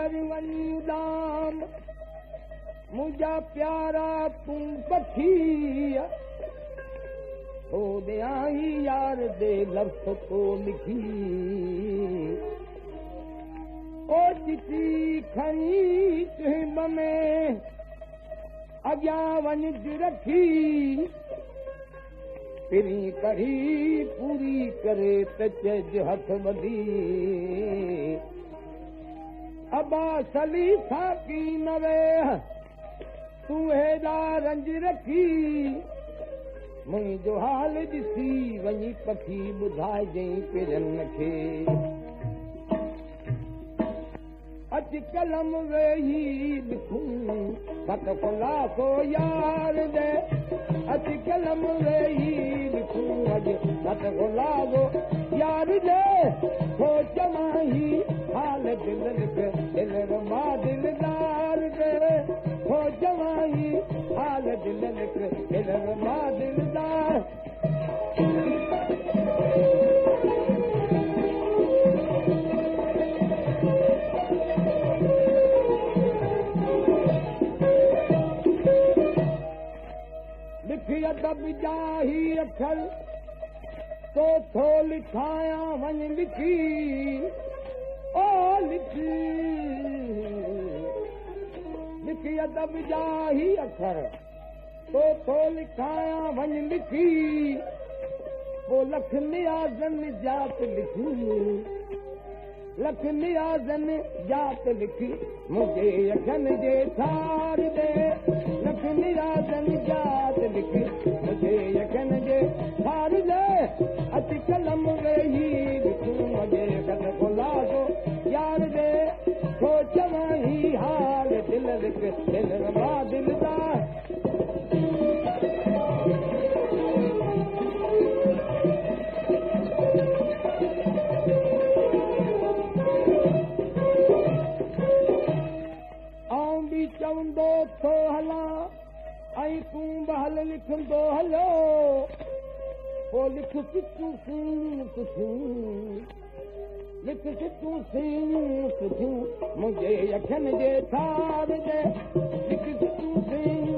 ڪر وڃي اڏام منهنجا پيارا تون پکي، ٿو ڏيان ئي يار the لفظ ٿو لکي. او چٺي کڻي چهنب ۾ اڳيان وڃج رکي، پرين پڙهي پوري ڪري ته چئج هٿ ٻڌي. ابا سلي ساڪي نه ويهه تون هيڏا رنج رکي، منهنجو حال ڏسي وڃي پکي ٻڌائجئين پرين کي. اچ قلم ويهي لکون خط خلاصو يار ڏي، اچ قلم ويهي لکون اڄ خط خلاصو يار ڏي. ٿو چوان هي حال دل لک دل ربا دلدار ڏي، ٿو چوان هي حال دل لک دل ربا دلدار. لک ادب جا هي اکر تو ٿو لکايان وڃ لکي، او لکي لک ادب جا هي اکر تو ٿو لکايان وڃ لکي. پوءِ لک نيازن جات لکي، لک نيازن جات لکي منهنجي اکين جي ٺار ڏي، لک نيازن جات لکي منهنجي اکين جي ٺار ڏي. اچ قلم ويهي لکون اڄ خط خلاصو يار ڏي، ٿو چوان هي حال دل لک دل ربا دلدار. آئون به چوندو ٿو هلان ۽ تون به هل لکندو هلو، پوءِ لک سٽون سيڻيون سٺيون، لک سٽون سيڻيون سٺيون منهنجي اکين جي ٺار ڏي، لک سٽون سيڻيون